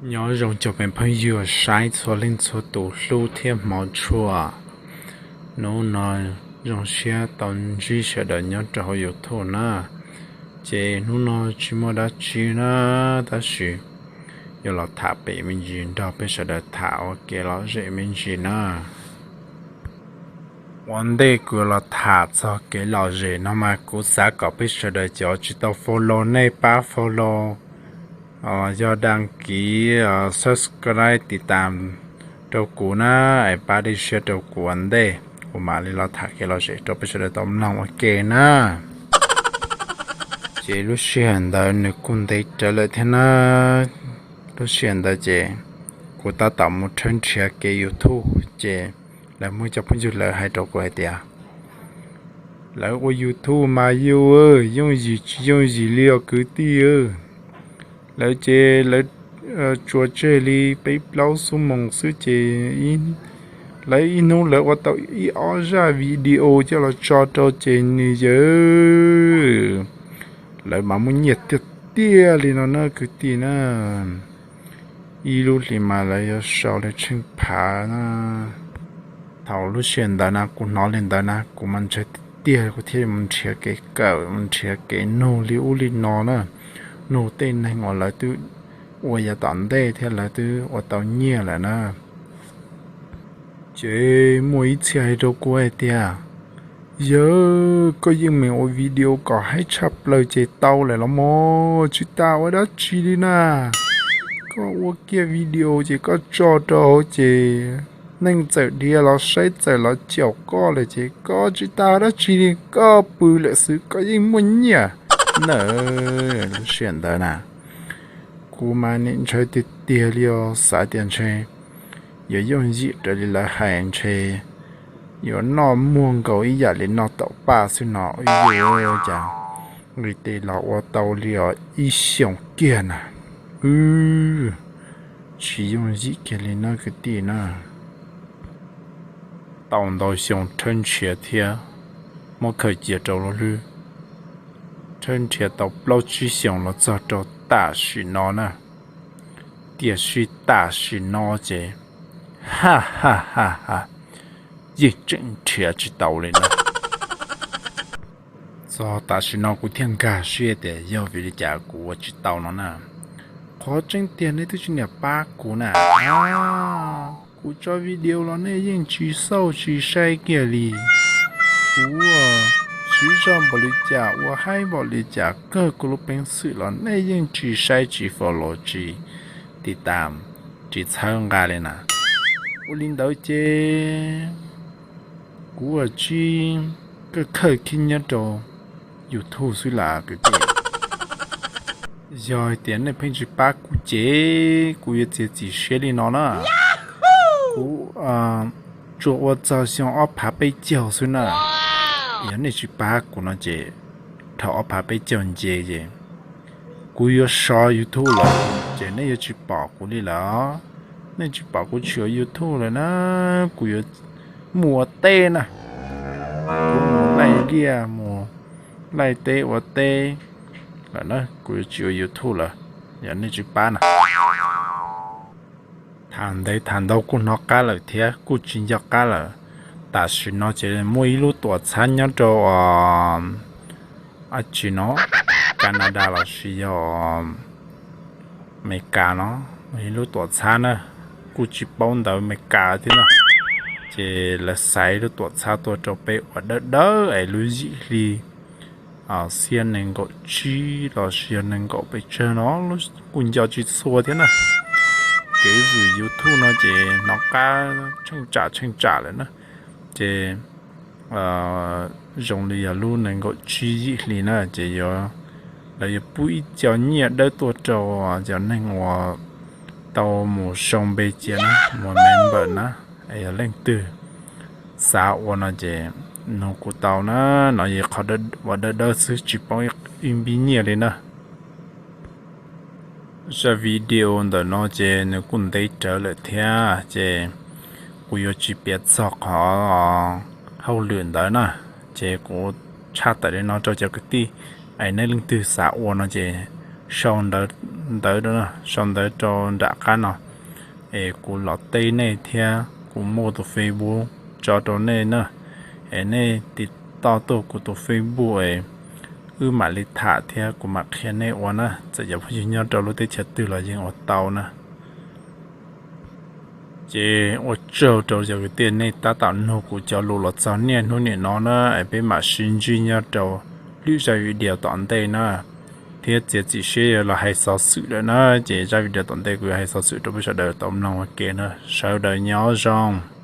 Nyob zoo cov phooj ywg saib txhua leej txhua tus hlub thiab hmov tshua. Hnub no zoo siab tau ntsib sawv daws nyob rau hauv YouTube na. Ces hnub no tsis muaj dab tsi na, tab sis yuav los tham pem me ntsis nrog peb sawv daws tham ua kev lom zem me ntsis na. Ua ntej kuv los tham txog kev lom zem no mas kuv xav kom peb sawv daws cov tsis tau follow nej pab follow, yog dag kiv, subscribe tiv tam rau kuv na, es pab dej siab rau kuv ua ntej kuv mam li los tham kev lom zem rau peb sawv daws tau mloog ua ke na. Ces lub sij hawm ntawd nws kuj ntev rawv lawm thiab na. Lub sij hawm ntawd ces kuv tab tom mus rhawb nrhiav kev YouTube ces lawv muaj cov phooj ywg lawv hais rau kuv hais tias, lawv ua YouTube mas yus yooj yim tsis yooj yim li os kwv tij. Lawv ces lawv tsuas tseg li peb plaub xuab moos xwb ces lawv ib hnub lawv ua tau ib ob zaj video coj los tso rau ces nws yawg, lawv mas muaj nyiaj tiag tiag li no na kwv tij na. Ib lub hlis mas lawv yuav sau li tsheej phav na. Thaum lub sij hawm ntawd na kuv hnov li ntawd na kuv mas ntshai tiag tiag kuv thiaj li mus nrhiav kev kawm mus nrhiav kev nug li ub li no na, nug tej neeg uas lawv twb ua yav tom ntej thiab lawv twb ua tau nyiaj lawm na. Ces muaj ib txhia hais rau kuv hais tias, yawg, koj yeej meem ua video kom haib tshaj plaws ces tau lawm los mas tsis tas ua dab tsi li na. Koj ua kiag video ces koj tso rau hauv ces neeg txawm dhia los saib txawm los caum koj lawm ces koj tsis tas dab tsi li, koj pw lawm xwb koj yeej muaj nyiaj na. Lub sij hawm ntawd na kuv mas nim ntshai tiag tiag li os, xav tias ntshe yuav yooj yim raws li lawv hais ntshe yuav noj muag nkaus ib yam li noj taum paj xwb no. Ua cas nqis tes los ua tau li os ib xyoos kiag na. Wb, tsis yooj yim kiag li no kwv tij na. Tau ntau xyoo rhawb nrhiav thiab muab khaws cia rau lub hlwb, rhawb nrhiav tau plaub tsib xyoos los txog rau tam sim no na. Tiam sis tam sim no ces, ha ha ha ha, yeej tseem nrhiav tsis tau li na. Txog tam sim no kuv thiaj nkag siab tias yog vim li cas kuv ua tsis tau no na. Qhov tseeb tiag nej twb tsis niam pab kuv na. Kuv tso video los nej yeej tsis xauj tsis saib kiag li. Kuv siv zog npaum li cas ua haib npaum li cas kawg kuv lub peev xwm los nej yeej tsis saib tsis follow tsis tiv tam, tsis txhawb nqa li na. Ua li ntawd ces kuv ua tsis kawg khawj khib nyob rau YouTube xwb las kwv tij. Yog hais tias nej pheej tsis pab kuv ces kuv yuav txiav txim siab li no na. Kuv tsuas ua txog xyoo ob phav peb caug xwb na. Yog nej tsis pab kuv no ces dhau ob phav peb caug nce ces kuv yuav sov YouTube lawm ces nej yuav tsis pom kuv li lawm. Nej tsis pom kuv tsis ua YouTube lawm na, kuv yuav mus ua teb na. Kuv mus laij liaj mus laij teb ua teb lawm na, kuv yuav tsis ua YouTube lawm yog nej tsis pab na. Tham ntev tham ntau kuj hnov qab lawm thiab kuj tsis nco qab lawm. Tam sim no ces muaj ib lub tuam txhab nyob rau, a, tsis no, Canada los sis yog Amelikas no, muaj ib lub tuam txhab na, kuj tsis paub ntawv Amelikas thiab na. Ces lawv xaiv lub tuam txhab tuaj rau peb ua dawb dawb es lub yim hli xiab nees nkaum tsib los sis yog nees nkaum pes tsawg no, kuj nco tsis txhua thiab na. Kev vwm YouTube no ces hnov qab tsheej tsam tsheej tsam lawm na. Ces zoo li yog lub nees nkaum tsib yim hli na ces yuav, lawv yuav pub ib co nyiaj dawb tuaj rau cov neeg uas tau mus sau npe cia na, mus member na. Es yog leej twg xav ua no ces nug kuv tau na, no yog qhov uas dawb dawb xwb tsis poob ib npib nyiaj li na. Zaj video ntawm no ces nws kuj ntev rawv lawm thiab ces kuv yuav tsis piav txog qhov hauj lwm ntawd na. Ces kuv tshaj tawm li no rau cov kwv tij, es nej leej twg xav ua no ces sau ntawv, ntawv, sau ntawv rau nram qab no, es kuv los teb nej thiab kuv muaj tus Facebook tso rau nej na, es nej tiv toj tuaj kuv tus Facebook es wb mam li tham thiab kuv mam qhia nej ua na, txawm cov phooj ywg nyob rau lub teb chaws twg los yeej ua tau na. Ces ua tsaug rau cov kwv tij nej tab tom nug kuv cov lus los txog niaj hnub niam no na, es peb mam sib ntsib nyob rau lwm zaj video tom ntej na, thiab txiav txim siab yuav los hais xov xwm lawm na, ces zaj video tom ntej kuv yuav hais xov xwm rau peb sawv daws tau mloog ua ke na, sawv daws nyob zoo.